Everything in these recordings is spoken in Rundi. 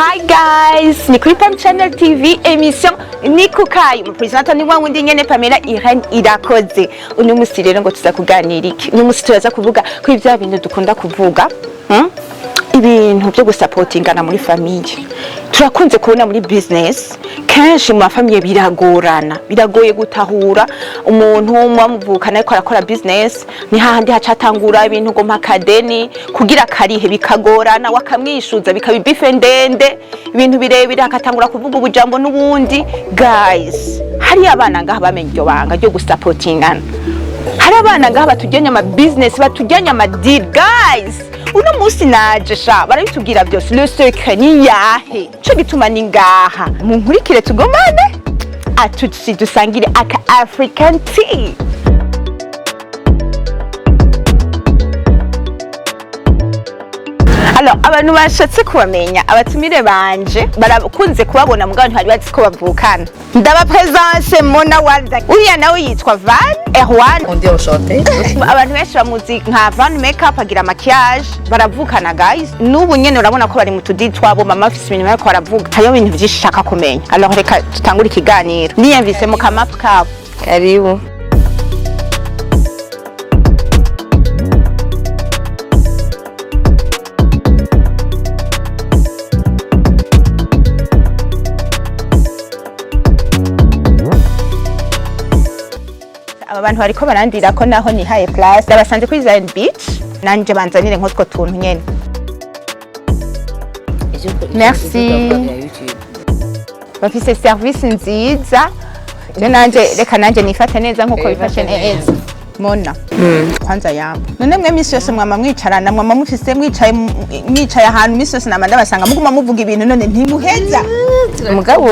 Hi guys, ni kuri Pam Channel TV, émission ni kukayi. Umupresenter ni wa wundi nyene, Pamela Irene Irakoze. Uno musi rero ngo tuza kuganira iki? Uno musi turaza kuvuga kuri vya bintu dukunda kuvuga. Ibintu byo gusapotingana muri famille. Turakunze kubona muri business, kenshi mu mafamille biragorana, biragoye gutahura umuntu muvukana ariko arakora business, ni hahandi hacatangura ibintu ngo mpakadeni kugira karihe, bikagorana, wakamwishuza bikaba ibife ndende, ibintu birebire, hakatangura kuvuga ubujambo n'ubundi. Guys, hari abana ngaha bamenye iryo banga ryo gusapotingana. Hari abana ngaha batujyanye ama business, batujyanye ama deal. Guys, uno munsi naje sha barabitubwira byose, le secret ni yahe? Cyo gituma ni ngaha, munkurikire, tugomane atutsi, dusangire aka African tea. Alors, abantu bashatse kubamenya, abatumire banje barakunze kubabona, mugabo ntibari bazi ko bavukana. Ndabapresence Mona Walda, uriya nawe yitwa Van Erwan. On dit enchanté. Abantu benshi bamuzi nka Van Makeup, agira maquillage. Baravukana guys, n'ubu nyene urabona ko bari mu tudi twabo. Mama afise ibintu bariko baravuga, hariho ibintu vyinshi nshaka kumenya. Alors reka tutangure ikiganiro, niyumvise mu kamapu kabo. Karibu. Aba bantu bariko barandira ko naho nihaye place, ndabasanze kuri Zion Beach, nanje banzanire nk'utwo tuntu nyene. Merci. Bafise service nziza. Je nanje reka nanje nifate neza nkuko bifashe neza. Mona, kwanza yambo, none mwe misi yose mwama mwicarana, mwama mufise mwicaye, mwicaye ahantu misi yose, nama ndabasanga muguma muvuga ibintu, none ntimuheza? Mugabo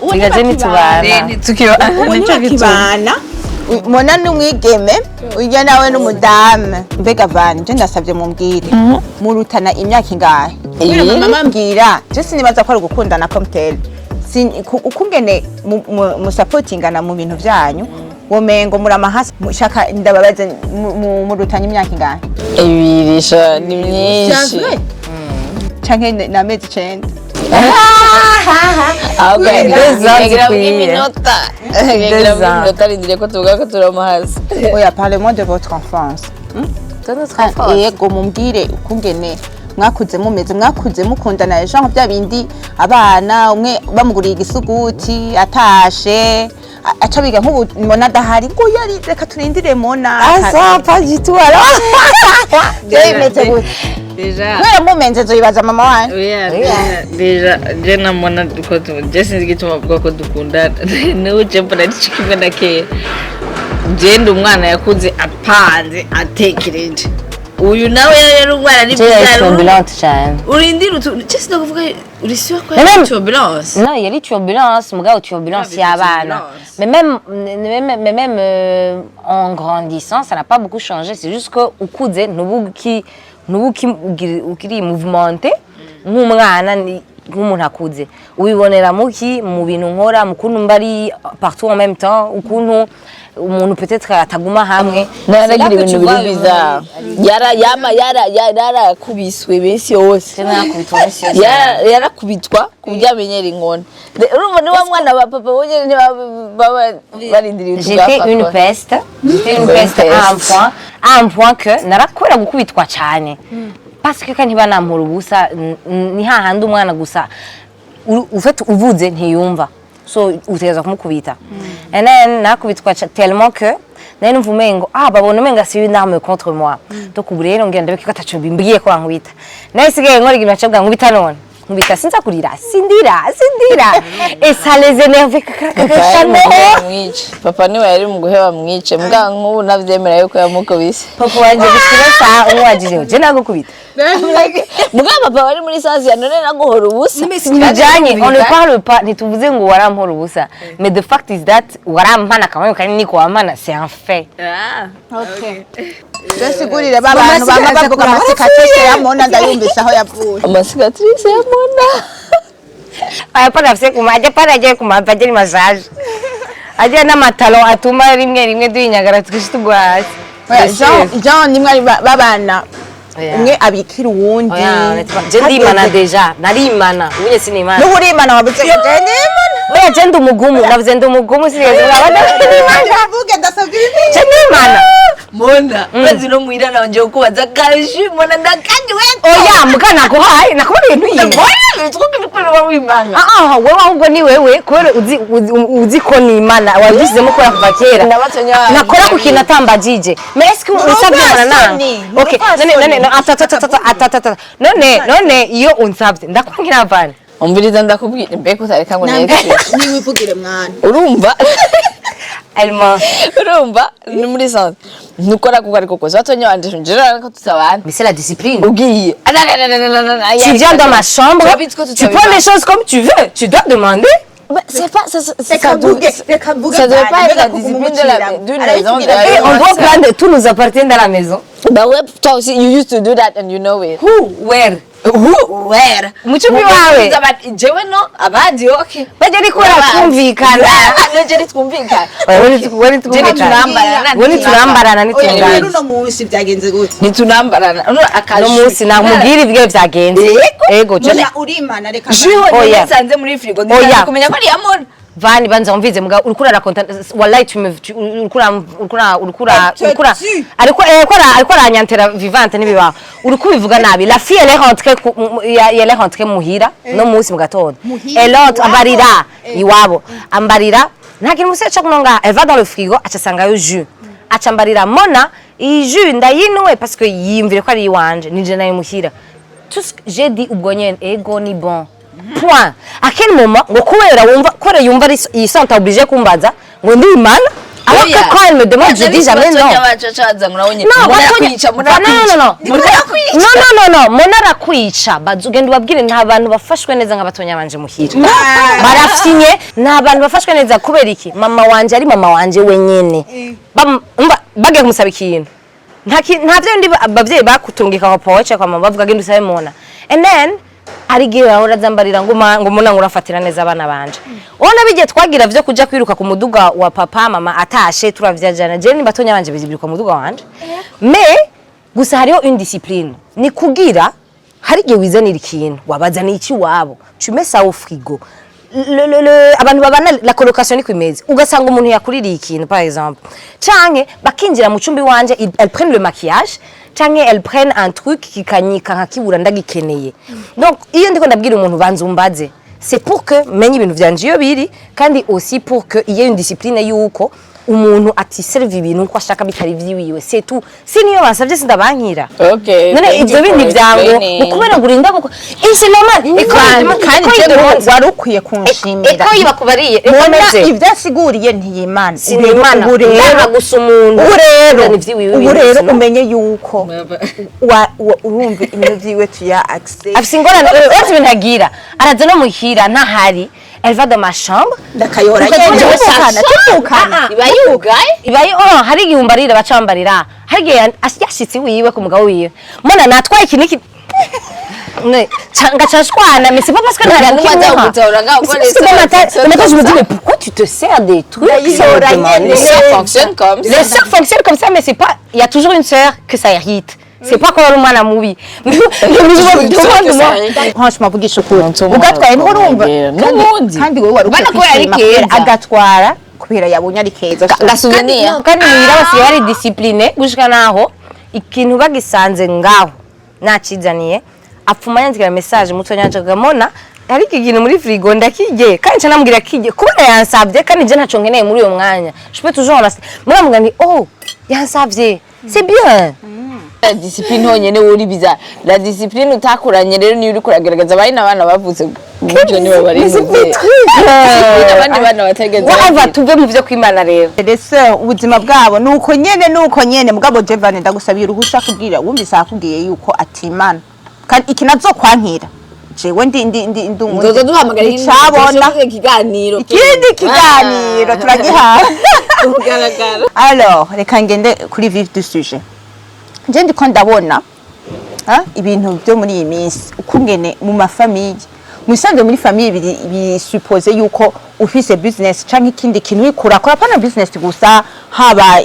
Ubu bigaje nitubana. Ubu ntibakibana. Mona ni umwigeme, urya nawe ni umudamu. Mbega Van, je ndasabye mumbwire, murutana imyaka ingahe? Kubera mama mbwira, je sinibaza ko ari ugukundana comme tel. Ukungene musapotingana mu bintu vyanyu, womengo muramahasi. Shaka ndababaze, murutanye imyaka ingahe? Ibiri sha ni myinshi. Canke ni amezi 9? Ahubwo 2 ans ngira zikwiye. iminota. Ngira 2 ans. iminota, rindiriye ko tuvuga ko turamahasi. Oya, parlez-moi de votre enfance. Yego, mumbwire ukungene mwakuze mumeze, mwakuze mukundana, genre bya bindi abana umwe bamuguriye igisuguti atashe aca biga, nk'ubu Mona adahari ngo yari reka turindire Mona. Ah ça, pas du tout alors. Bimeze gute? Déjà. Kubera mumenze nzoyibaza mama wanyu. Oya, déjà je na Mona uko je sinzi igituma avuga ko dukundana. N'ubu je mbona ari kimwe na kera. Je ndi umwana yakuze apanze, atekereje. Uyu nawe yari umwana ari J'ai bizarre. turbulente cyane. Urindira utu je sinakuvuga, uri sûr ko Mais yari turbulence? Non, il y a les turbulences, mugabo turbulence Ah, mais y'abana. turbulence. Mais même en grandissant, ça n'a pas beaucoup changé. C'est juste que ukuze ntubuki ntubuki ukiri mouvementé nk'umwana, nk'umuntu akuze. Ubibonera muki mu bintu nkora, mu kuntu mba ari partout en même temps, ukuntu umuntu peut-être ataguma hamwe. Naragira ibintu biri bizarre. Yara yama yara yarakubiswe iminsi yose. Yarakubitwa ku buryo amenyera inkoni. Urumva ni wa mwana ba papa bonyene ntibaba baba barindiriye. J'étais une peste. J'étais une peste à un point que narakubera gukubitwa cyane. Parce que kandi banampora ubusa, ni hahandi umwana gusa ufite uvuze ntiyumva. So utegerezwa kumukubita. And then nakubitwa tellement que nari numva umengo ah babona umenga c'est une arme contre moi. Donc ubu rero ngira ndabe ko ataco bimbwiye ko bankubita. Nahise nkora ikintu bacabwa nkubita, none nkubita sinza kurira, sindira, sindira, et ça les énervait. Papa yari mu guheba mwice, papa niwe yari mu guheba mwice, mbwa nk'ubu navyemera yuko yamukubise. Papa wanje gushira saha umwajije je nagukubita. Mbwa papa wari muri sansi ya none naguhora ubusa. Ntibijanye, on ne parle pas, ntituvuze ngo warampora ubusa, mais the fact is that warampana kamwe kandi niko wampana, c'est un fait. Ndasigurire ba bantu bama bavuga amacicatrice ya Mona, ndayumvise aho yavuye. Amacicatrice ya Mona. Aya pana afise kuma ajya pana agiye kumapa, agira massage, agira n'amatalo atuma rimwe rimwe duhinyagara twese tugwa hasi. Oya, Jean Jean nimwe ari babana Oya. Umwe abikira uwundi. Oya, honnêtement, je ndimana déjà, narimana, ubunye sinimana. N'ubu urimana, wabuze ngo je ndimana. Oya, je ndi umugumu, navuze ndi umugumu, sinigeze ndimana. Ndavuge, ndasabye ibintu. Je ndimana. Mona, maze no muhira nanje kubaza kaje mona ndakandi we. Oya, muga naguhaye, nakubona ibintu yimwe. Wimana. Ah ah, wewe ahubwo ni wewe kubera uzi ko ni Imana wabyisizemo kubera kuva kera. Ndabatonya. Nakora ku kintu atambajije, mais est-ce que usabye mwana na Urupfasoni, okay, none none no, ata ata ata ata ata ata, none iyo unsabye ndakwangira vana. Umviriza, ndakubwira, mbega utareka ngo neke. Niwivugire mwana. Urumva? Elma. Urumva, ni muri sens ntukora kuko ariko kose batonya banje njira ko tutabana. Mais c'est la discipline. Ugiye. Tu viens dans ma chambre, tu prends les choses comme tu veux, tu dois demander. C'est pas ça, ça, Reka ça mvuge, reka mvuge. Ça devait pas être la discipline de la d'une maison de la Et on doit prendre, tout nous appartient dans la maison. Bah ouais, toi aussi, you used to do that and you know it. Who? Where? Who? Where? Mu cyumba iwawe. Jewe no, abandi okay. Bajya ariko baratwumvikana. Nje ntitwumvikana. Wewe ntitwumvikana. Ntitunambarana. Wewe ntitunambarana. Oya, Ntitungana. rero uno munsi byagenze gute? Ntitunambarana. Uno akaje. No munsi namubwira ibyo byagenze. Ego, je Mona, urimana, reka. Jiho Oya. nisanze muri frigo. Oya. Nsanze kumenya ko ari ya Mona. Vani, banza umvize muga uriko urakonta, wallahi tu me tu- uriko uriko uriko uriko ariko ariko aranyantera vivante n'ibibaho, uriko ubivuga nabi. La fille, elle est rentrée elle est rentrée muhira no munsi mu gatondo. Muhira, Elle entre iwabo. ambarira iwabo, ambarira nta kintu musi aca kunonga. Elle va dans le frigo, aca asangayo jus, aca ambarira: "Mona, iyi jus ndayinwe?" Parce que yiyumvire ko ari iwanje, nije nayo muhira. Tout ce que j'ai dit ubwo nyene: "Ego, ni bon." Point. À quel moment ngo kubera wumva, kubera yumva ari yisenta obligé kumbaza ngo ndimana, alors que quand elle me demande, je dis jamais non. Non, non, non, non. Non, non, non, non, Mona arakwica. Baza ugenda ubabwire, nta bantu bafashwe neza nk'abatonya banje muhira. Barafyinye, nta bantu bafashwe neza. Kubera iki? Mama wanje ari mama wanje wenyene. Umva, bagiye kumusaba ikintu. Nta byo ndi abavyeyi bakutungika kwa poche kwa mama bavuga genda usabe Mona. And then hari igihe bahora zambarira ngo ngo Mona ngo urafatira neza abana banje. Ubona bigiye twagira vyo kuja kwiruka ku muduga wa papa, mama atashe turavyajana. Je ni batonya banje biruka mu muduga wanje. Mais gusa hariho une discipline. Ni kugira hari igihe wizanira ikintu, wabazaniye iki iwabo, tu mets ça au frigo. Le, abantu babana, la colocation niko imeze, ugasanga umuntu yakuririye ikintu par exemple, canke bakinjira mu cumbi wanje, elles prennent le maquillage canke elles prennent un truc kikanyika nkakibura ndagikeneye. Donc iyo ndiko ndabwira umuntu banza umbaze, c'est pour que menye ibintu vyanje iyo biri, kandi aussi pour que il y ait une discipline yuko umuntu atiserva ibintu uko ashaka bitari vyiwiwe. C'est tout. Si niyo bansavye sindabankira. Okay. None ivyo bindi vyango ukubera ngo urinda kuko et c'est normal et Kandi quand je wari ukwiye kunshimira. Eko bakubariye. Mona ibyo asiguriye ntiyimana. Sinimana. Ubu rero Ndaha gusa umuntu ubu rero ni vyiwiwe. Ubu rero umenye yuko urumva ibintu vyiwe tuya accès. Afise ingorane, uretse ibintu agira, araza no muhira ntahari, elle va dans ma chambre. Ndakayora Tukajya nyene, tuvukana, tuvukana. Iba yugaye. Ibaye, oh, hari igihe umbarira, baca bambarira, hari igihe yashitse iwiwe ku mugabo wiwe: "Mona, natwaye iki niki." Ngaca nshwana, mais c'est pas parce que Nta n'umwe ntakimuha. azagutora ngaho Mais c'est ko parce que dans ma tête, les dans ma tête, je me dis: "Mais pourquoi tu te sers des trucs sans me demander?" Les sœurs fonctionnent comme ça. Les sœurs fonctionnent comme ça, mais c'est pas. Il y a toujours une sœur que ça irrite. C'est pas quand umwana mubi. Mais je me demande moi. Franchement, vugisha ukuri, ugatwaye nturumva. N'ubundi. Kandi wowe wari ukwiye Ubona ko yari kwishima kubera keza. agatwara kubera yabonye ari keza. Ga souvenir. Kandi muhira basigaye bari discipline gushika naho ikintu bagisanze ngaho nakizaniye, apfuma yandikira message mutonya wanje: "Mona, hari iki kintu muri frigo, ndakirye?" Kandi nca namubwira kirye kubera yansabye, kandi je ntaco nkeneye muri uyo mwanya, je peux toujours en rester. Muramubwira nti: "Oh, yansabye, c'est bien." La discipline honyene uri biza. La discipline utakuranye rero niyo uriko uragerageza, bari n'abana bavutse gutyo nibo bari. Mais c'est Discipline abandi bana bategeze. Wava tuve mu vyo kwimana rero. Rese ubuzima bwabo nuko nyene, nuko nyene. Mugabo Jevane, ndagusabiye uruhusha kubwira wumvise akubwiye yuko atimana, kandi iki nazokwankira jewe ndi Nzoza duhamagara icabona. Ikiganiro. Ikindi kiganiro turagihawe. Kugaragara. Alors reka ngende kuri vif du sujet. Je ndiko ndabona ibintu byo muri iyi minsi, ukungene mu ma familles, musanzwe muri famille biri bisuppose yuko ufise business canke ikindi kintu uriko urakora, apana business gusa, haba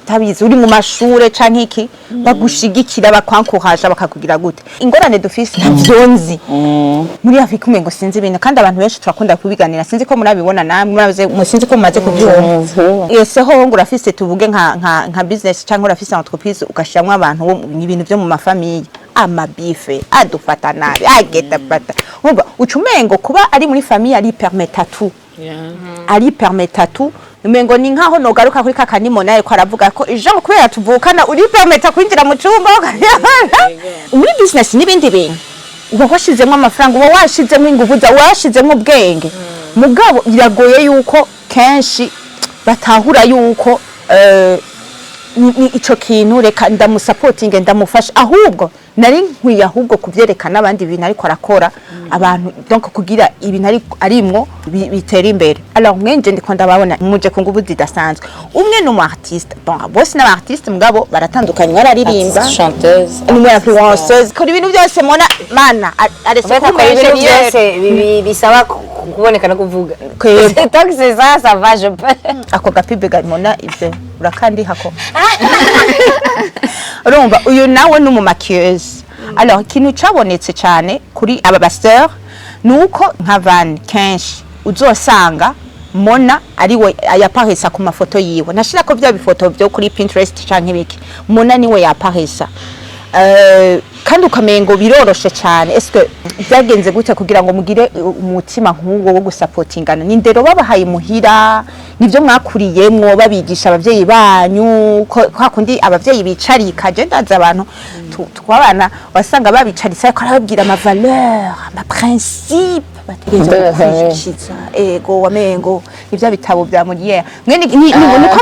Tabizi uri mu mashure canke iki, bagushigikira, bakwankuhaja, bakakugira gute. Ingorane dufise, ntavyo nzi muri Afrika, umengo sinzi ibintu, kandi abantu benshi turakunda kubiganira. Sinzi ko murabibona namwe, murabize, sinzi ko mumaze kubyumva. Ese ho ngo urafise, tuvuge nka business cyangwa urafise entreprise, ugashiramwo abantu ibintu byo mu ma famille, ama beef adufata nabi, ageta fata, urumva uca umengo kuba ari muri famille ari permettre tout, ari permettre tout. Umengo ni nkaho nogaruka kuri kakanimo naye ko aravuga ko Jean kubera tuvukana uri permettre kwinjira mu cyumba muri business n'ibindi bintu, uba washizemo amafaranga, uba washizemo ingufu zawe, washizemo ubwenge. Mugabo biragoye yuko kenshi batahura yuko ni ico kintu, reka ndamusapotinge, ndamufasha. Ahubwo nari nkwiye ahubwo kuvyerekana abandi ibintu ariko arakora abantu, donc kugira ibintu arimwo bitera imbere. Alors mwenje ndiko ndababona muje ku nguvu zidasanzwe. Umwe ni umu artiste, bon, bose n'aba artiste, mugabo baratandukanye, bararirimba, chanteuse, ni umu influenceuse, kora ibintu byose. Mona mana aretse En fait, akora ibintu byose bisaba kuboneka no kuvuga. Kwego. Tant que c'est ça, ça va, je peux. Ako gapibe gamona ivyo urakandihako. Urumva uyu nawe ni umu maquilleuse. Alors ikintu cabonetse cyane kuri aba ba sœurs ni uko nka Van kenshi uzosanga Mona ariwe yaparesa ku mafoto yiwe, nashira ko bya bifoto byo kuri Pinterest canke ibiki, Mona niwe yaparesa. Kandi ukamengo biroroshe cyane. Eske byagenze gute kugira ngo mugire umutima nk'uwo wo gusapotingana? Ni ndero babahaye muhira? Nivyo mwakuriyemwo babigisha abavyeyi banyu? Ko kwa kundi abavyeyi bicarika, je ndazi abantu twabana wasanga babicaritse ariko arababwira ama valeur, ama principe bategerezwa gukurikiza. Ego, wamengo nivyo bitabo bya Molière mwene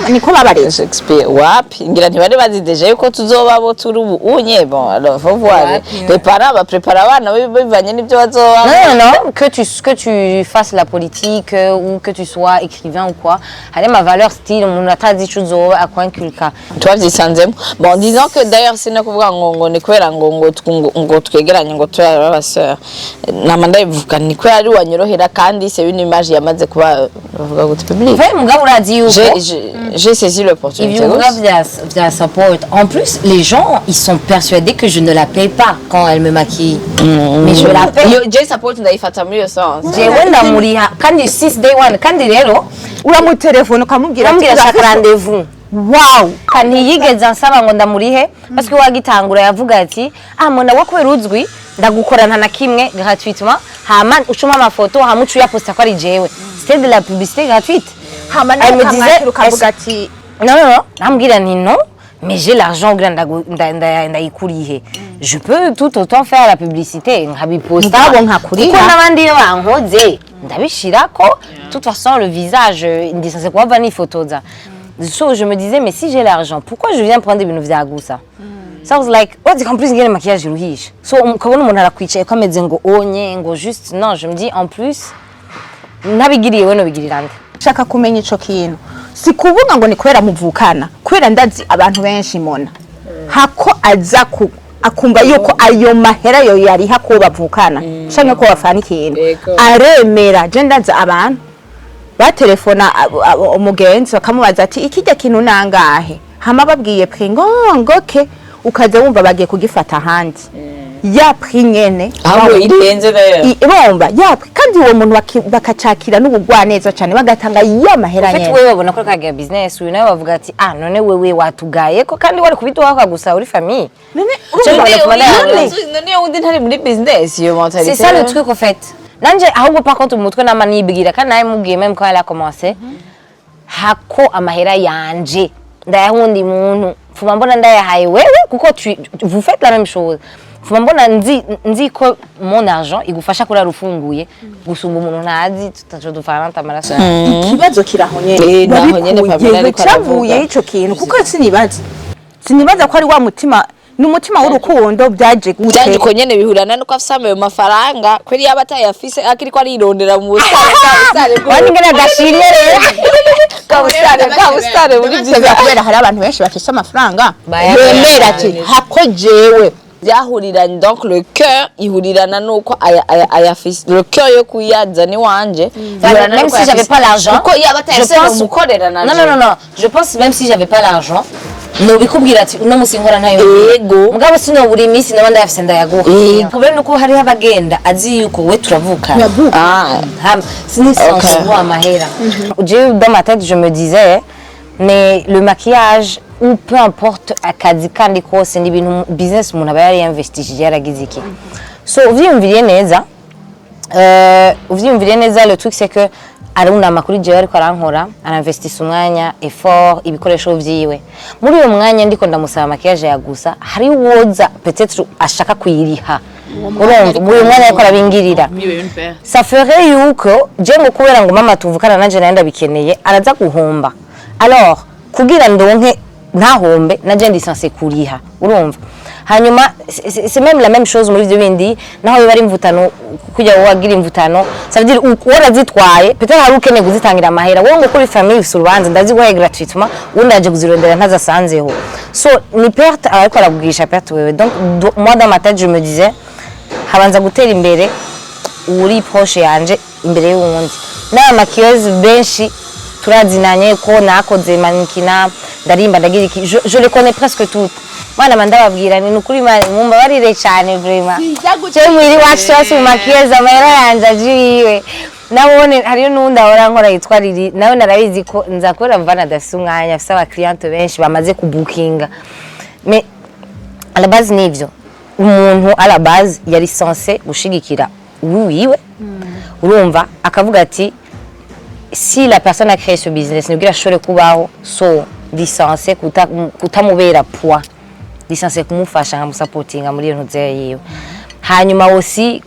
niko babareze. Shakespeare wapi, ngira ntibari bazi déjà yuko tuzoba bo turi ubu unye. Bon, alors faut voir, les parents baprépara abana bivanye n'ibyo bazoba. Non, non, non, que tu fasses la politique ou que tu sois écrivain ou quoi, hari ama valeur style umuntu atazi ico uzoba akwanculka. Twavyisanzemo. Bon, disons que d'ailleurs sino kuvuga ngo ni kubera ngo twegeranye, ngo turi aba sœur, nama ndabivuga, ni kubera ari wanyorohera, kandi c'est une image yamaze kuba, bavuga gute, public. Vrai, mugabo urazi yuko J'ai saisi l'opportunité. Ivyo uvuga vya support. En plus, les gens, ils sont persuadés que je ne la paye pas quand elle me maquille. Mais je la paye. Iyo je support ndayifata muri iyo sens. Jewe ndamuriha kandi since day one, kandi rero uramutelefone ukamubwira ati ndamubwira shaka rendez-vous. Wow. Ntiyigeze ansaba ngo ndamurihe, parce que wagitangura yavuga ati: "Ah mona, we kubera uzwi ndagukora nta na kimwe gratuitement, hama ucuma amafoto, hama uca uyaposta ko ari jewe." C'était de la publicité gratuite. Hama Elle me nawe disait, ukamwakira ukavuga ati Non, non, non, nambwira nti: "Non, mais j'ai l'argent kugira ndayikurihe, je peux tout autant faire la publicité nkabiposta." Mugabo nkakuriha. Kuko n'abandi iyo bankoze ndabishirako. De toute façon, le visage ndi censé kuhava nifotoza. So je me disais: "Mais si j'ai l'argent, pourquoi je viens prendre ibintu vya gusa?" So I was like, urazi en plus ngene maquillage iruhisha, so ukabona umuntu arakwicaye ko ameze ngo onye ngo juste. Non, je me dis, en plus ntabigiriye we nobigirira nde? Shaka kumenya ico kintu, si kuvuga ngo ni kubera muvukana, kubera ndazi abantu benshi mona hako aza ku akumva yuko ayo mahera yo yariha ko bavukana canke ko bafana ikintu. Yego. Aremera. Je ndazi abantu batelefona umugenzi bakamubaza ati: "Ikijya kintu nangahe?" Hama babwiye prix, ngo ke ukaza wumva bagiye kugifata ahandi ya prix nyene. Ahubwo irenze nayo. Bomba ya prix, kandi uwo muntu bakacakira n'ubugwaneza cyane, bagatanga ya mahera En fait, nyene. wewe babona ko kagira business, uyu nawe bavuga ati: "Ah none wewe watugaye ko kandi wari kubiduha gusa uri famille." None Cyangwa urumva bagakumana none None iyo wundi ntari muri business, iyo mentalité. C'est ça le truc en fait. Nanje ahubwo par contre mu mutwe nama nibwira, kandi nawe mubwiye même quand elle a commencé, hako amahera yanje ndayaha uwundi muntu, mfuma mbona ndayahaye wewe, kuko vous faites la même chose. Mfuma mbona nzi ko mon argent igufasha kurara ufunguye gusumba umuntu ntazi tutaco dupfana amaraso. Ikibazo kiraho nyene. Eh, naho nyene Pamela ariko cyavuye aravuga. ico kintu, kuko sinibaza ko ari wa mutima, ni umutima w'urukundo. Byaje gute? Byaje uko nyene, bihurana nuko afise ayo mafaranga, kweri yaba atayafise akiriko arirondera mu busitani bwa busitani Wani ngene adashimye rero. Bwa busitani buri Byiza, kubera hari abantu benshi bafise amafaranga Bayagura bemera ati hako jewe byahuriranye. Donc le cœur ihurirana nuko aya ayafise, le cœur yo kuyazana iwanje ihurana Même nuko si j'avais ayafise. pas l'argent, Kuko yaba je atayafise pense nomukorera na Non, non, non, non, je pense même si j'avais pas l'argent. Nobikubwira ati uno musi nkora ntayo. Yego. Mugabo sinobura iminsi naba ndayafise ndayaguha. Yego. Kubera nuko hariho abagenda azi yuko we turavukana. Ah. Sinzi Ok. amahera. Jewe, dans ma tête, je me disais, mais le maquillage ou peu importe akazi kandi kose, ni ibintu business umuntu aba yari yinvestishije, yaragize iki. So uvyiyumviriye neza, le truc c'est que arunama kuri jewe, ariko arankora, arinvestisa umwanya, effort, ibikoresho vyiwe. Muri uwo mwanya ndiko ndamusaba maquillage ya gusa, hari uwoza peut-être ashaka kuyiriha. Urumva, muri uwo mwanya ariko arabingirira, ça ferait yuko je ngo kubera ngo mama tuvukana nanje nawe ndabikeneye, araza guhomba. Alors kugira ndonke ntahombe, nanje ndi censé kuriha. Urumva, hanyuma c'est même la même chose muri ivyo bindi, naho biba ari imvutano, kujya wagira imvutano, ça veut dire warazitwaye, peut-être hari ukeneye kuzitangira amahera, wowe ngo kuri famille ufise urubanza, ndaziguhaye gratuitement, uwundi aje kuzirondera ntazasanzeho. So ni perte, ariko arakugirisha perte wewe. Donc moi, dans ma tête, je me disais habanza gutera imbere uri proche yanje imbere y'uwundi. N'aba maquilleuse benshi turazinanye, ko nakoze mannequinat, ndarimba, ndagira iki, je les connais presque toutes. Mwana ma ndababwira ni nukuri mumbabarire cyane vraiment. Je mwiri wacu wose mu maquilleuse, amahera yanje aje iwe. Nabone hariyo n'uwundi ahora nkora yitwa Riri, nawe narabizi ko nza kubera mvana adafise umwanya, afise abacliente benshi bamaze kubukinga. Mais à la base nivyo, umuntu à la base yari censé gushigikira uwiwe. Urumva, akavuga ati si la personne a créé ce business nibwo ashobore kubaho, so ndi censé kutamubera poids, ndi censé kumufasha, nkamusapotinga muri iyo ntuze yiwe. Hanyuma aussi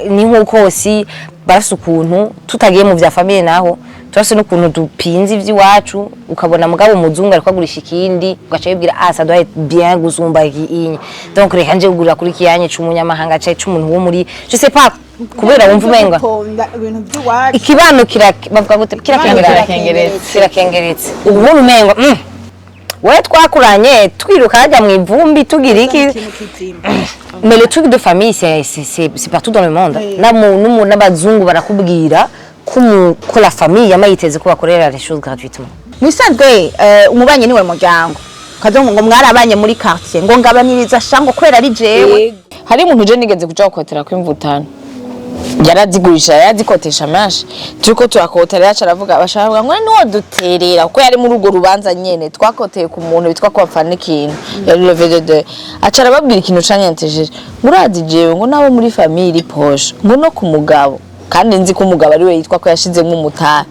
ni nkuko aussi barafise ukuntu tutagiye mu vya famille, naho turafise n'ukuntu dupinze ivy'iwacu, ukabona mugabo umuzungu ariko agurisha ikindi, ugaca wibwira: "Ah, ça doit être bien gusumba iki inye, donc reka nje kugurira kuri kiyanye c'umunyamahanga canke c'umuntu wo muri je sais pas", kubera wumva umenga Guponda ibintu by'iwacu. Ikibano kira, bavuga gute, kirakengeretse. Kirakengeretse. Kirakengeretse. Ubu umengo wewe twakuranye twiruka hajya mu ivumbi tugira iki. Ikintu kizima. Mais le truc de famille, c'est partout dans le monde. N'abazungu barakubwira ko la famille yama yiteze ko bakorera les choses gratuitement. Musanzwe umubanyi niwe muryango, kazo ngo mwarabanye muri quartier, ngo ngabaniriza shango kwera ari jewe. Hari umuntu je nigeze kuja gukotera kw'imvutano, yarazigurisha, yarazikotesha menshi, turiko turakota rero aca aravuga, bashaka ngo niwo duterera, kuko yari muri urwo rubanza nyene twakoteye ku muntu witwa ko bapfana ikintu, yari levée de deuil. Aca arababwira ikintu canyantejeje: "Murazi jewe ngo nabo muri famille iri proche, ngo no ku mugabo, kandi nzi ko umugabo ari we yitwa ko yashizemwo umutahe,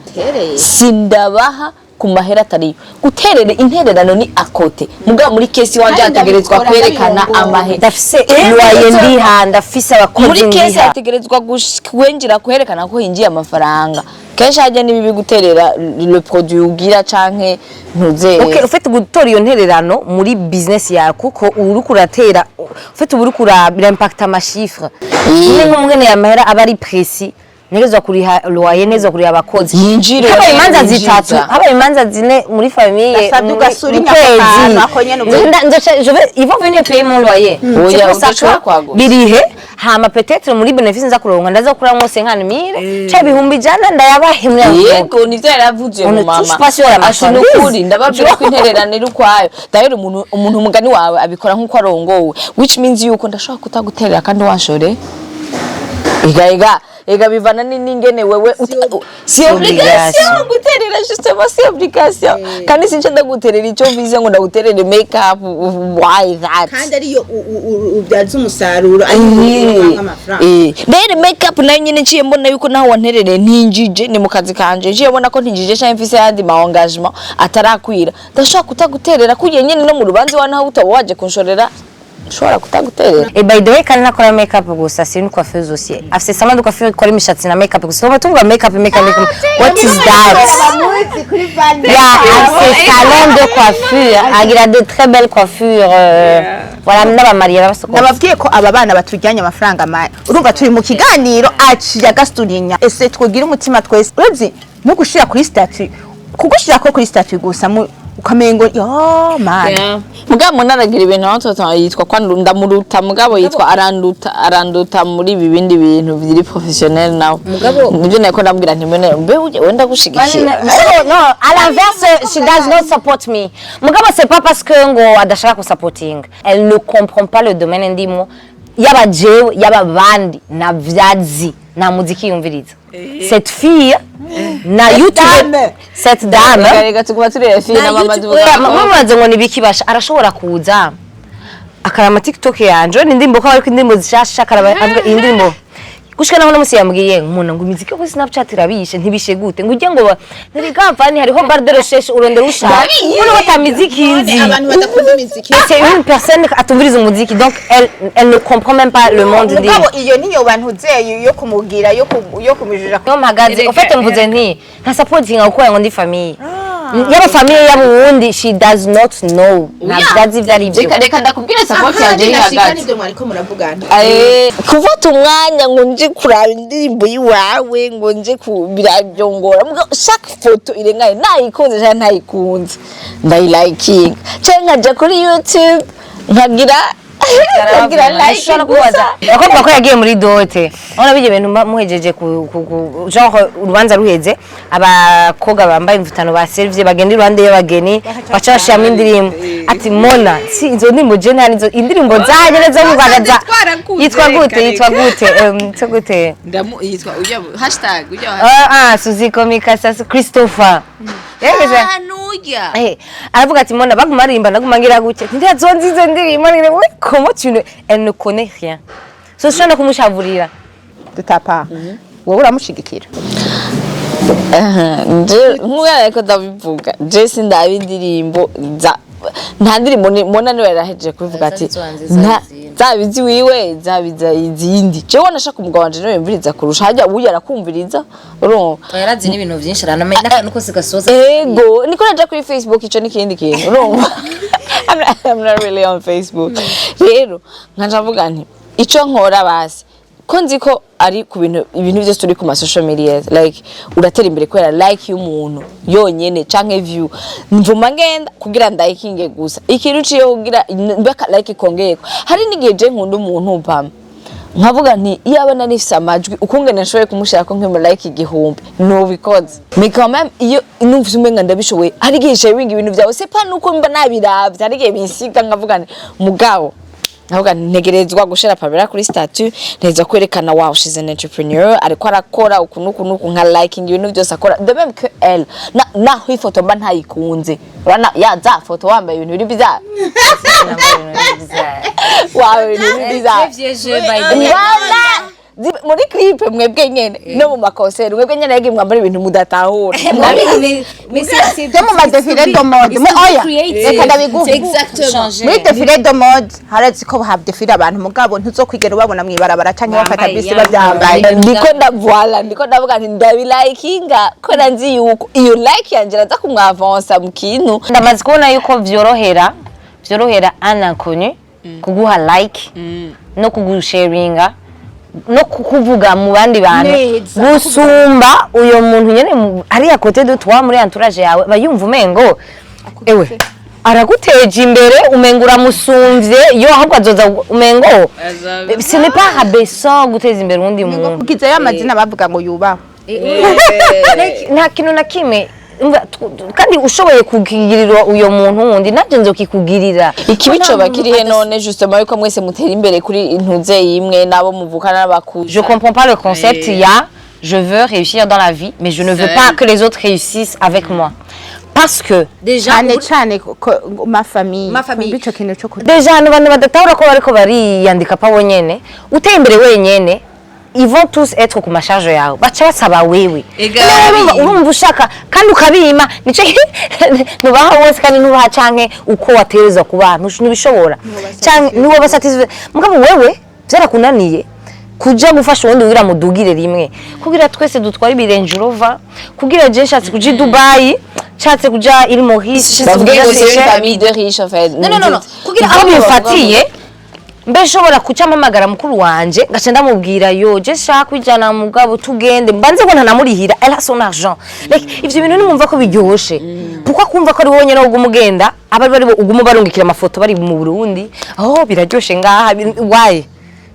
sindabaha ku mahera atariyo guterera intererano." Ni à côté, mugabo muri caisse wanje Kandi hategerezwa ndabikora, kwerekana ndabirongora. amahera. Ndafise loyer ndiha, ndafise abakozi Muri caisse ndiha. hategerezwa kwinjira kwerekana ko hinjiye amafaranga kenshi. Hajya n'ibibi guterera le produit ugira canke ntuze. Okay, ufite gutora iyo ntererano muri business yawe, kuko uriko uratera, ufite uba uriko birimpacta ama chiffres. Nyine nk'umwene yamahera aba ari précis, ntegerezwa kuriha loyer, ntegerezwa kuriha abakozi. Yinjire. Habaye imanza yinjiza. zitatu, habaye imanza zine muri famille Ndasabye ugasura mu inyako kwezi. kantu, ako nyene Ils vont venir payer mon loyer. Oya, C'est pour ça udashobora que kwagusa. birihe. Hama peut-être muri bénéfice nza kuronka, ndaza kuramwo 50 000 canke 100,000, ndayabahe muri ayo. Yego, nivyo yaravuze. On Mu ne mama touche pas sur la ati marchandise. nukuri ndababwira ko intererano iri ukwayo. D'ailleurs umuntu umugani wawe abikora nk'uko arongowe, which means yuko ndashobora kutaguterera kandi wanshore. Ega bivana n'ingene wewe si obligation guterera, justement si obligation, kandi since ndaguterera icyo mvize ngo ndaguterere make up, why that? Kandi ariyo ubyaza umusaruro, ariyo amafaranga. Rero make up nayo nyene nciye mbona yuko naho wanterereye ntinjije, ni mu kazi kanje, nciye mbona ko ntinjije canke mfise ayandi ma engagement atarakwira, ndashobora kutaguterera kugira nyene no mu rubanza iwawe naho utaba waje kunshorera, nshobora kutaguterera. Et by the way, kandi ntakora make up gusa, c'est une coiffeuse aussi. Afise salon de coiffure ikora imishatsi na make up gusa. Tuba tuvuga make up, make up, make up. What is that? Abamuzi kuri bane. Yeah, afise salon de coiffure, agira de très belles coiffures. Voilà, n'abamariye basokoza. Nababwiye ko aba bana batujyanye amafaranga urumva turi mu kiganiro, aciye agasurinya. Ese twogira umutima twese, uzi no gushira kuri statut, kugushira ko kuri statut gusa. Ukamengo yo man. Yeah. Mugabo munaragira ibintu aho toto yitwa ko ndamuruta, mugabo yitwa aranduta, aranduta muri ibi bindi bintu biri professionnel nawe. Mugabo- Nibyo nako ndamubwira nti mwene mbe uje wenda gushigikira. No, no, à l'inverse, she does not support me. Mugabo, c'est pas parce que ngo adashaka supporting. Elle ne comprend pas le domaine ndimo. Yaba jewe, yaba bandi, na vyazi, na muziki yumviriza. Cette fille, na YouTube, Dame. Cette dame, Reka tuguma tureba filime na mama tuvuga. Oya, mubaze ngo nibiki basha, arashobora kuza akaraba TikTok yanje, ni indirimbo ko ariko indirimbo zishasha, akaraba avuga iyi ndirimbo gushika naho n'umunsi yambwiye umuntu ngo imiziki yo kuri Snapchat irabishe. Ntibishe gute? Ngo ujye ngo ntibigavani hariho barre de recherche, urondera ushaka uno bata miziki nzi. Abantu badakunda imiziki. C'est une personne atumviriza umuziki, donc elle ne comprend même pas le monde ndimo. Mugabo iyo niyo bantu uzeye yo kumugira yo kumujija. Niyo mpagaze. En fait, mvuze nti nta supporting gukora ngo ndi famille, yaba famille yaba uwundi, she does not know, ntabwo azi ibyo ari byo. Reka reka ndakubwira support yanje iri hagati. Nibyo mwariko muravugana. Kufata umwanya ngo nje kuraba indirimbo yiwawe, ngo nje ku birabyongora. Mugabo chaque photo irengaye, nayikunze cyangwa ntayikunze, ndayilikinga cyangwa nkaja kuri YouTube nkagira like. Ushobora kubaza bakobwa ko yagiye muri dot. Urabona bijya bintu muhejeje ku genre urubanza ruheze, abakobwa bambaye imvutano ba service bagenda iruhande y'abageni, baca bashiramo indirimbo. Ati: "Mona, si izo ndirimbo je nta nizo indirimbo zanjye zo mu Rwanda Twarakuze, yitwa gute?" reka, Yitwa reka. gute? Yitwa gute? Ndamu yitwa ujya hashtag ujya. Ah ah, Suziko Mikasa Christopher. Yegeje. Nujya. Aravuga ati: "Mona, baguma aririmba naguma ngira gutya, ntazonzi izo ndirimbo." Ngira we, comment tu ne, elle ne connaît rien, so sinshobora no kumushavurira. Dutapa, wowe uramushigikira? Nk'uko ariko ndabivuga, je sindaba indirimbo za, nta ndirimbo mbona niwe yarahejeje kubivuga ati zaba iziwiwe, zaba izindi, jewe nashaka umugabo wanje niwe yumviriza kurusha hajya uyu arakumviriza, urumva. Yarazi n'ibintu byinshi, aranamenya n'akantu kose gasoza. Ego, niko naja kuri Facebook, ico n'ikindi kintu, urumva. I'm not really on Facebook. Rero nkaja mvuga nti ico nkora basi ko nzi ko ari ku bintu, ibintu byose turi ku ma social media, like uratera imbere kubera like y'umuntu yonyene canke view. Mvuma ngenda kugira ndayikinge gusa ikintu ciye kugira mbaka like kongeyeko. Hari n'igihe je nkunda umuntu pam nkavuga nti iyaba nari nifise amajwi ukungene nashoboye kumushirako nk'umu like 1000, nobikoze. Mais quand même, iyo numvise umenga ndabishoboye, hari igihe sharinga ibintu vyawe, c'est pas nuko mba nabiravye, hari igihe binsiga nkavuga nti mugabo nkavuga nti ntegerezwa gushira Pamela kuri statut, ntegerezwa kwerekana wow, she's an entrepreneur, ariko arakora uku nuku nuku, nka liking ibintu byose akora, de même que elle na naho ifoto mba ntayikunze. Urana ya za foto wambaye ibintu biri bizarre, wawe ibintu biri bizarre. Voilà. Muri clip mwebwe nyene no mu makonseri mwebwe nyene yagiye mwambara ibintu mudatahura. Byo mu ma défilé de mode, oya, reka ndabiguhe. Muri défilé de mode harazi ko hadefile abantu, mugabo ntuzokwigera ubabona mw'ibarabara canke bafata bisi bavyambaye. Ndiko ndavwala, ndiko ndavuga nti ndabilikinga ko nanzi yuko iyo like yanje iraza kumwavansa mu kintu. Ndamaze kubona yuko vyorohera un inconnu kuguha like no kugusharinga no kukuvuga mu bandi bantu Neza. gusumba uyo muntu nyene ari à côté de toi, muri entourage yawe, bayumva umengo ewe araguteje imbere, umengo uramusumvye yo, ahubwo azoza umengo ce n'est pas rabaissant guteza imbere uwundi muntu. Kugiza ya mazina bavuga ngo yubahwe. Nta kintu na kimwe. Umva, kandi ushoboye kukigirira uyo muntu wundi, nanjye nzokikugirira. Ikibi coba kirihe none justement yuko mwese mutera imbere kuri intuze imwe n'abo muvukana n'abakuze? Je comprends pas le concept. Il y a je veux réussir dans la vie, mais je ne veux pas que les autres réussissent avec moi, parce que Déjà Cane cane ko ma famille. Ma famille. Kumva ico kintu co déjà hano abantu badatahura ko bariko bariyandika pa bonyene. Uteye imbere wenyene, ils vont tous être ku ma charge yawe, baca basaba wewe. Ega. Nawe urumva ushaka kandi ukabima, nico ntubaha bose kandi ntubaha canke uko watereza kubaha, ntubishobora canke niwo basatisfait. Mugabo wewe vyarakunaniye kuja gufasha uwundi kugira mudugire rimwe, kugira twese dutware ibi Range Rover, kugira je nshatse kuja i Dubai, nshatse kuja i Maurice, nshatse Bavuge kuja ngo c'est une Seychelles. famille de riches en fait. Non, non, non, non. Kugira Aho bifatiye. Mbe nshobora kuca mpamagara mukuru wanje, ngaca ndamubwira: "Yo, je shaka kwijana, mugabo tugende mbanze ko ntanamurihira." Elle a son argent. Like, ivyo bintu nimumva ko biryoshe. Pourquoi kumva ko ari wowe nyene uguma ugenda, abari bari bo uguma barungikira amafoto bari mu Burundi? Oh, biraryoshe ngaha. Why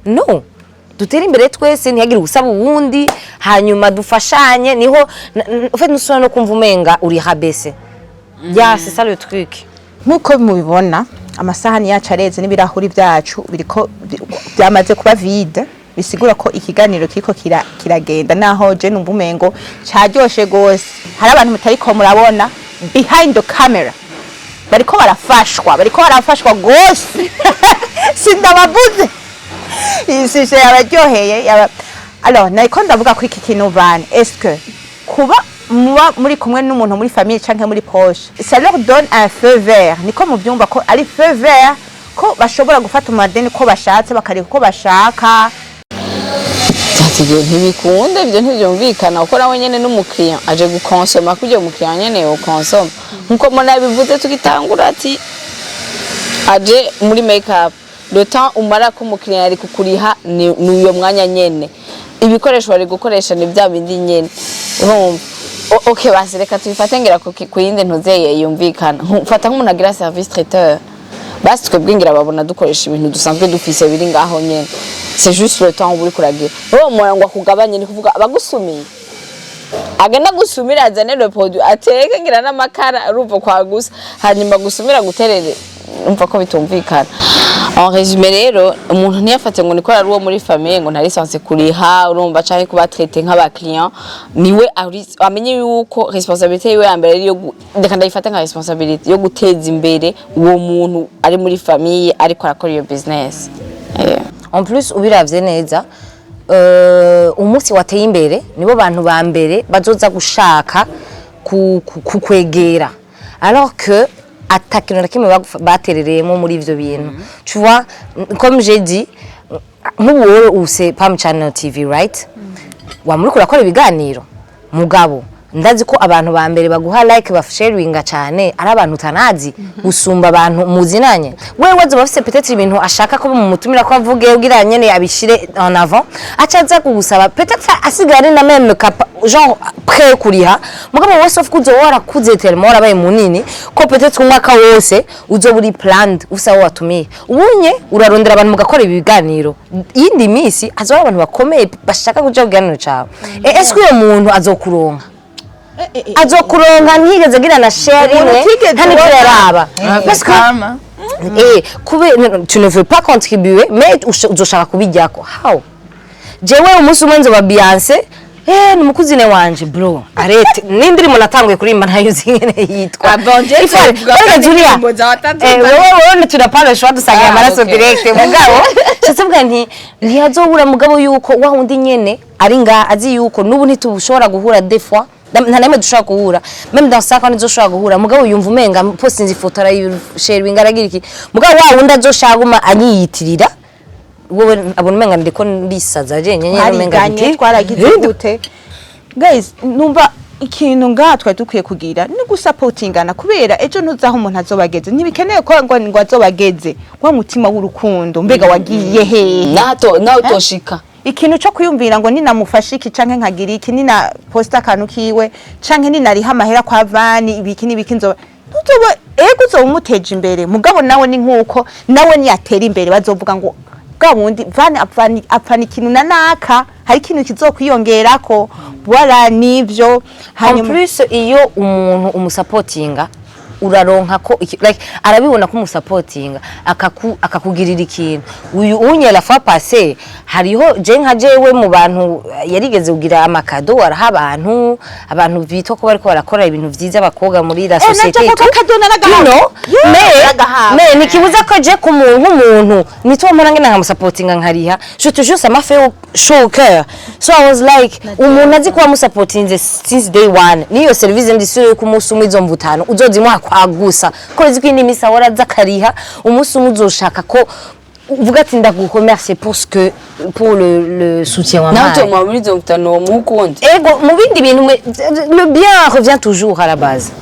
no? Dutere imbere twese, ntihagire usaba uwundi, hanyuma dufashanye. Niho en fait nusubira no kumva umenga uri rabaissé. Ya, c'est ça le truc. Nk'uko mubibona, amasahani yacu areze n'ibirahuri byacu biriko byamaze kuba vide, bisigura ko ikiganiro kiriko kiragenda. Naho je numva umengo caryoshe gose, hari abantu mutariko murabona behind the camera bariko barafashwa gose. Sindabavuze, iyi sujet yabaryoheye yaba. Alors, nariko ndavuga ko iki kintu van, est-ce que kuba muba muri kumwe n'umuntu muri famille canke muri proche, ça leur donne un feu vert? Niko muvyumva ko ari feu vert, ko bashobora gufata amadeni ko bashatse, bakareka uko bashaka? Ati ibyo ntibikunda, ibyo ntibyumvikana, kuko nawe nyene n'umukiriya aje gukonsoma, ko ibyo mukiriya nyene yokonsoma, nkuko mbona bivuze tugitangura, ati aje muri make up, le temps umara ko umukiriya ari kukuriha ni uyo mwanya nyene, ibikoresho bari gukoresha ni bya bindi nyene, urumva? Okay, basi reka tubifate ngira ku yindi ntuzeye yumvikana. Fata nk'umuntu agira service traiteur, basi twebwe ngira babona dukoresha ibintu dusanzwe dufise biri ngaho nyene, c'est juste le temps uba uriko uragira uwo moya ngo akugabanye, ni kuvuga abagusumiye agenda gusumira, azane le produit, ateke ngira n'amakara, urumva kwa gusa, hanyuma gusumira guterere. Umva ko bitumvikana. En résumé rero, umuntu ntiyafate ngo niko ari uwo muri famille ngo ntari censé kuriha, urumva, canke kuba traité nk'aba client. Niwe amenye yuko responsabilité yiwe ya mbere ari iyo reka ndayifate nka responsabilité yo guteza imbere uwo muntu ari muri famille ariko arakora iyo business. En plus, ubiravye neza, umunsi wateye imbere nibo bantu ba mbere bazoza gushaka kukwegera, alors que ata kintu na kimwe baterereyemo muri ivyo bintu. Tu vois, comme j'ai dit, nk'ubu wowe use Pam Channel TV, right? Wamuriko urakora ibiganiro, mugabo ndazi ko abantu ba mbere baguha like, basharinga cyane, ari abantu utanazi gusumba abantu muzinanye. Wewe azoba afise peut-être ibintu ashaka ko mumutumira ko avuge, ugira nyene abishire en avant, aca aza kugusaba, peut-être asigaye ari na même genre prêt kuriha. Mugabo wowe, sauf ko uzoba warakuze tellement, warabaye munini, ko peut-être umwaka wose uzoba uri planned, usa aho watumiye. Ubunye urarondera abantu mugakora ibi biganiro, iyindi minsi hazoba abantu bakomeye bashaka kuja ku kiganiro cawe. Est-ce que uyo muntu azokuronka? Azokuronka ntiyigeze agira na share Umuntu imwe, utigeze nta n'ivyo ubona. yaraba. Parce que tu ne veux pas contribuer, mais uzoshaka kubijyako. How? Jewe umunsi umwe nzoba Beyonce, ni umukuzine wanje. Bro, arrête. N'indirimbo natanguye kuririmba ntayo uzi ingene yitwa. Ah bon, je tuvuga ko Erega Julia, indirimbo zawe atatu wewe tu n'as pas le choix, dusangira amaraso direct. Mugabo nshatse kuvuga nti ntiyazobura, mugabo yuko wa wundi nyene ari nga azi yuko n'ubu ntitushobora guhura, des fois nta namwe dushobora guhura, même dans 5 ans ntizoshobora guhura, mugabo yumva umenga postinze ifoto, arayisharinga, aragira iki. Mugabo wa wundi azoshaka guma anyiyitirira, wowe abona umenga ndiko ndisaza jenyine, umenga twariganye, nti twaragize gute. Guys, numva ikintu ngaha twari dukwiye kugira ni gusapotingana, kubera ejo ntuzaho umuntu azobageze. Ntibikeneye ko ngo azobageze wa mutima w'urukundo mbega wagiye hehe? Nato nawe utoshika. Ikintu cyo kwiyumvira ngo ninamufashe iki, canke nkagira iki, nina posta akantu kiwe, canke ninariha amahera kwa vani, ibiki n'ibiki, nzoba ntuzoba. Ego, uzoba umuteje imbere, mugabo nawe ni nkuko nawe niyatera imbere bazovuga ngo bwa wundi vani apfana ikintu na naka, hari ikintu kizokwiyongerako. Voilà, nivyo. En Hanyuma plus, iyo umuntu umusapotinga, uraronka ko like arabibona ko umusapotinga, akakugirira ikintu. Uyu unye la fois passée, hariho je nka jewe mu bantu yarigeze kugira ama cadeaux, araha abantu bitwa ko bariko barakora ibintu vyiza, abakobwa muri la société naje et ko tout. cadeau naragahawe. You know, Yeah, mais naragahawe. mais nikibuza ko je ku muntu, nk'umuntu nitwo mpora ngenda nkamusapotinga nkariha. Je te jure, ça m'a fait chaud au cœur. So I was like, umuntu azi ko wamusapotinze since day one, niyo service ndi sure yuko umunsi umwe izo mvutano uzozimuha kwagusa, ko uzi ko indi misi ahora aza akariha, umunsi umwe uzoshaka ko uvuga ati ndaguremercier pour ce que pour le soutien nawe wampaye. utomuha muri izo mvutano uwo muha ukundi. Ego, mu bindi bintu le bien revient toujours à la base.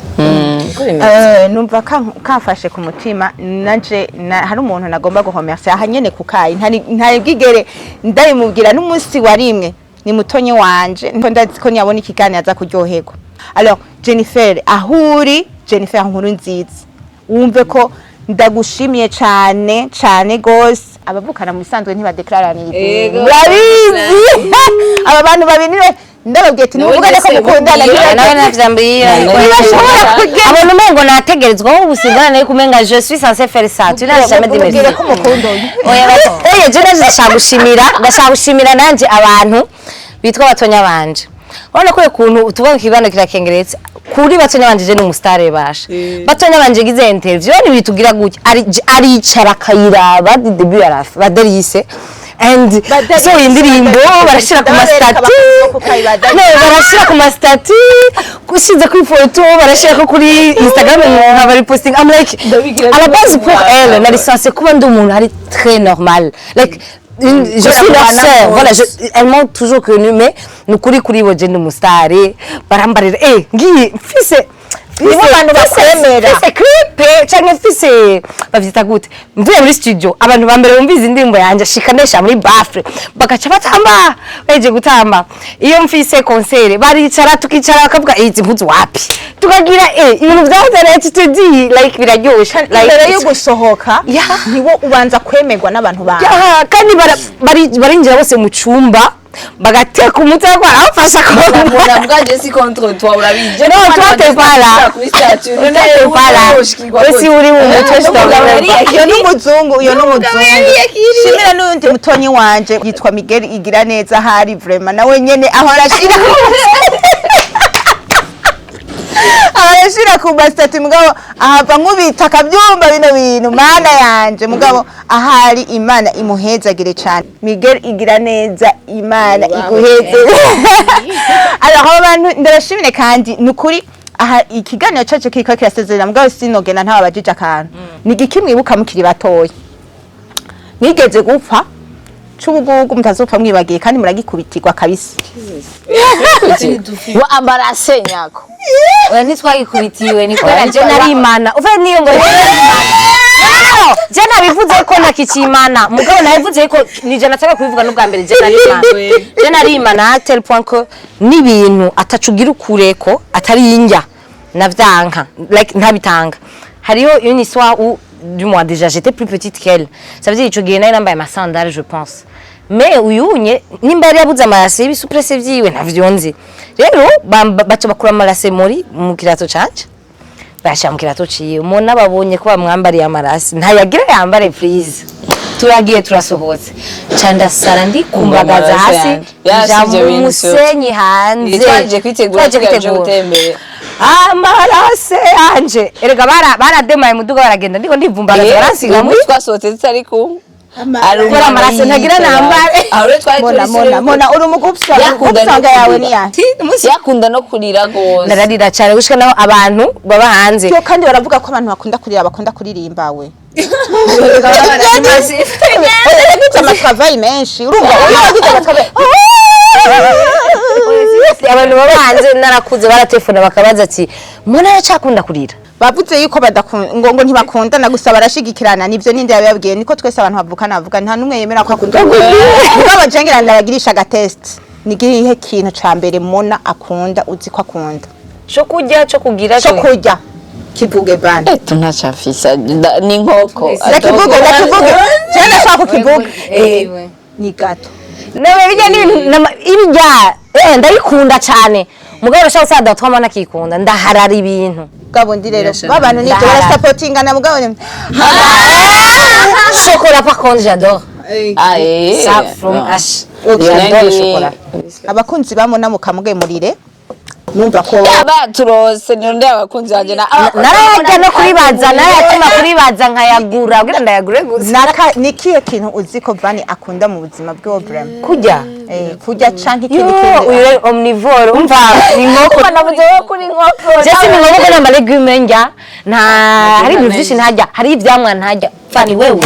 Numva kamfashe ku mutima nanje hari umuntu nagomba guhomersa aha nyene ku kayi, ntari bwigere ndabimubwira n'umunsi wa rimwe. Ni mutonyi wanje, nko ndazi ko niyabona ikiganiro aza kuryoherwa. Alors Jennifer, ahuri Jennifer, nkuru nziza, wumve ko ndagushimiye cane cane gose. Abavukana mu bisanzwe ntibadeclaranira, Ego. murabizi. Aba bantu babiri niwe ndababwiye ati nimuvugane ko mukundana. Nawe navyambwiye. Ntibashobora kugenda. Abona umengo nategerezwa wowe ubusigana nayo kumenga je suis censée faire ça, tu n'as jamais dit merci. Mubwire ko mukunda uyu. Oya, oya, je naje ndashaka gushimira nanje abantu bitwa batonya banje. Urabona ko ukuntu tuvuga ikiganiro kirakengeretse kuri batonya banje, je ni umusitare basha. Batonya banje gize interview ni bitugira gutya, aricara akayiraba du début à la fin. Baderise and so indirimbo barashira ku Ndabereka ma statuts. Abakunzi bo kukayi ba No, barashira ku ma statuts, ushize kuri foto barashira ko kuri Instagram nka bari posting. I'm like, à la base, pour elle nari censée kuba ndi umuntu ari très normal, like je suis leur sœur, voilà, elles m'ont toujours connue, mais nukuri kuri bo je ndi umusitari. Barambarira ngiye mfise Nibo bantu bakwemera. Mfise clip canke mfise, bavyita gute, mvuye muri studio, abantu ba mbere bumviza indirimbo yanje ashika nesha muri baffle bagaca batamba, baheje gutamba. Iyo mfise concert baricara, tukicara bakavuga izi mpuzu wapi, tukagira ibintu vyazana, tu te dis like biraryoshe, like Mbere yo gusohoka niwo ubanza kwemerwa n'abantu bawe. Yeah, kandi barinjira bose mu cumba bagateka umutwe ko aramfasha. Mbona bwa je suis contre toi, urabizi. Non, toi t'es pas là. Kuri statut. Toi t'es pas là. Aussi uri mu mutwe, je t'en Iyo n'umuzungu, iyo n'umuzungu. Shimira n'undi mutonyi wanje yitwa Miguel igira neza, hari vraiment nawe nyene ahora ashira ku ma statuts, mugabo ahava nkubita akabyumva bino bintu. Mana yanje, mugabo ahari Imana imuhezagire cane. Miguel igira neza, Imana iguheze. Alors abo bantu ndabashimire, kandi nukuri aha ikiganiro cacu kiriko kirasezerera, mugabo sinogenda ntababajije akantu. Ni igiki mwibuka mukiri batoya mwigeze gupfa c'ubugugu mutazopfa mwibagiye, kandi muragikubitirwa kabisa? Wa ambarase nyako. Oya, ntitwagikubitiwe, ni kubera je narimana uve niyo ngo narimana. No, no, no, je nabivuze ko ntakicimana, mugabo nabivuze ko nije nataka kubivuga n'ubwa mbere. Je narimana, je narimana à tel point que n'ibintu atacugira ukureko atari indya navyanka, like ntabitanga. Hariho une histoire où, du moins, déjà j'étais plus petite qu'elle, ça veut dire ico gihe nari nambaye amasandales, je pense, mais uyunye nimba yari yabuze amarase y'ibisuprese vyiwe, ntavyo nzi. Rero baca bakura amarase muri mu kirato canje, bayashira mu kirato ciwe. Umuntu ababonye ko bamwambariye amarase, ntayagira yambare, please. Turagiye, turasohotse, ca ndasara ndikumbagaza Amaraso hasi yanje. Ya, nja si ivyo mu bintu. musenyi hanze. Twaje kwitegura. Twaje Twaje kwitegura. gutembera. Amarase yanje erega barademaye muduga, baragenda, ndiko ndivumbagaza, baransiga muri Twasohotse tutari kumwe. Kubera amarase ntagira nambare. Aho rero twari Mona turi. Mona, Mona, uri umugupsa. Yakunda no Ugupsanga yawe kurira. ni yahe? Yakunda no kurira gose. Nararira cyane gushika naho abantu baba hanze. Yo, kandi baravuga ko abantu bakunda kurira bakunda kuririmba. We yagize amatravail menshi, urumva uyu yagize amatravail. Abantu baba hanze narakuze baratelefona bakabaza ati Mona yacakunda kurira. Bavuze yuko badakunda, ngo ntibakundana, gusa barashigikirana. Nivyo ninde yababwiye? Niko twese abantu bavukana bavuga, nta numwe yemera ko akunda. Mugabo jengira ndabagirisha agatest: ni igihe kintu ca mbere Mona akunda, uzi ko akunda? Cyo kurya, cyo kugira? Cyo kurya, kivuge bana. Eto ntacafisa ni inkoko. Ndakivuge, ndakivuge, cyane ndashaka kukivuga. Ni gâteau. Nawe bijya n'ibintu ibijya ndabikunda cyane, mugabo urashaka gusanga datwama nakikunda, ndaharara ibintu. Mugabo ndi rero Birasha- babantu nibyo Ndahara. barasapotingana, mugabo ni Chocolat par contre, j'adore Ah, eh. ça from Non. H. Okay. J'adore le chocolat. Abakunzi bamona mukamugemurire, numva ko Baturose nonde abakunzi banje na Narayarya no kuribaza, narayatuma kuribaza nkayagura kugira ndayagure gusa. Naka ni kihe kintu uzi ko Vani akunda mu buzima bwiwe vraiment? Kurya. Kurya canke ikindi Yo, kintu? uyu rero omnivore, umva ni inkoko. Navuze ko kuri inkoko. Je si ni inkoko nta malégumes ndya, nta hari ibintu byinshi ntarya, hari ivyamwa ntarya. Fani wewe,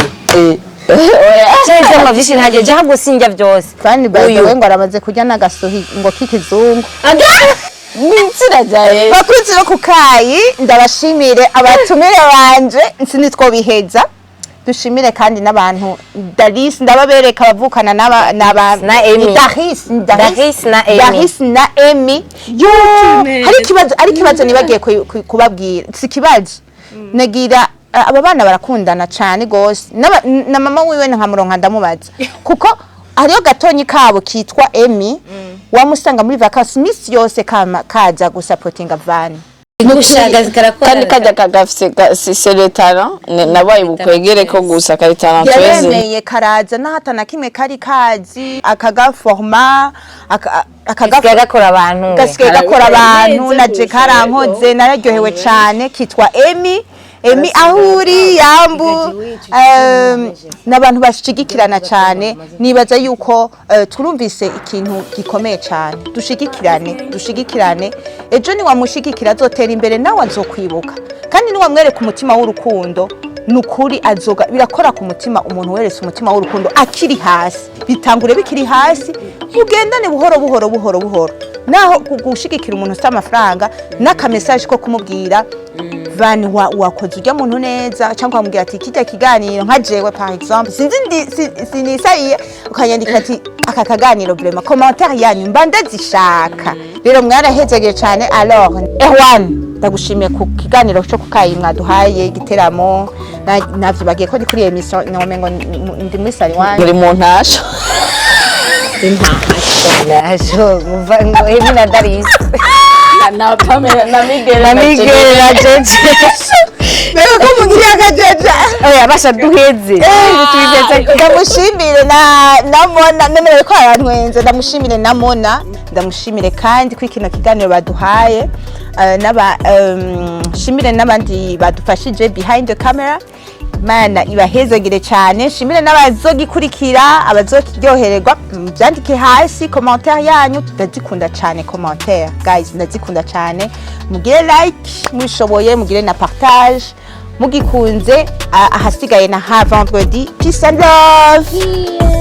cyangwa ivyamwa vyinshi ntarya, je ahubwo sindya vyose. Vani by the Uyu. way ngo aramaze kurya n'agasuhi ngo k'ikizungu. N'izina rya Yesu. Bakunzi bo kukayi, ndabashimire abatumire banje, sinitwo biheza. Dushimire kandi n'abantu Daris, ndababereka abavukana n'aba n'aba Na Amy. Ni Daris, ni Daris. Daris na Amy. Daris na Amy. Yo, hari ikibazo nibagiye kubabwira. Si ikibazo nagira, aba bana barakundana cyane gose. Na mama wiwe nkamuronka ndamubaza, kuko hariyo gatonyi kabo kitwa Amy, wamusanga muri vacances misi yose kama kaza gusapotinga Van. Kandi kajya kagafise c'est le talent. Nabaye bukwegere ko gusa kari talentueuse. Yaremeye karaza n'ahatana kimwe kari kazi akagaforma Gasigaye gakora abantu we. Gasigaye gakora abantu. Neza Na je kurusha, karankoze. yego. Nararyohewe cyane. Kitwa Emi. Emi, aho uri, yambu. N'abantu bashigikirana cyane. Nibaza yuko turumvise ikintu gikomeye cyane. Dushigikirane, dushigikirane. Ejo niwamushigikira azotera imbere, nawe azokwibuka. Kandi niwamwereka umutima w'urukundo, nukuri azoga birakora ku mutima. Umuntu weretse umutima w'urukundo akiri hasi, bitangure bikiri hasi, mugendane buhoro buhoro buhoro buhoro. Naho gushigikira umuntu ufite amafaranga n'akamesaje ko kumubwira vani wakoze ujya muntu neza, cyangwa ukamubwira ati kijya kiganiro, nka jewe par exemple, sinzi sinisayiye, ukanyandika ati aka kaganiro vraiment, commentaire yanyu mba ndazishaka. Rero mwarahezagiye cyane. Alors Erwan, ndagushimiye ku kiganiro cyo kukayi mwaduhaye igiteramo. Navyibagiye ko ndi kuri émission, nomengo ndi muri sali wanje. Muri mu ntasho. Najo muva ngo Amy na Daris. Na Pamela na Miguel. Na Miguel na Jeje. Mbega ko mugiriye akajeja! Oya, basha duheze tubizeze. Ndamushimire na Mona, none bariko barantwenza. Ndamushimire na Mona, ndamushimire kandi kuri kino kiganiro baduhaye. N'aba shimire n'abandi badufashije behind the camera. Imana ibahezagire cyane. Shimire n'abazogikurikira, abazokiryohererwa. Byandike hasi commentaire yanyu, ndazikunda cyane commentaire guys, ndazikunda cyane. Mugire like mubishoboye, mugire na partage mugikunze. Ahasigaye na ha vendredi. Peace and love.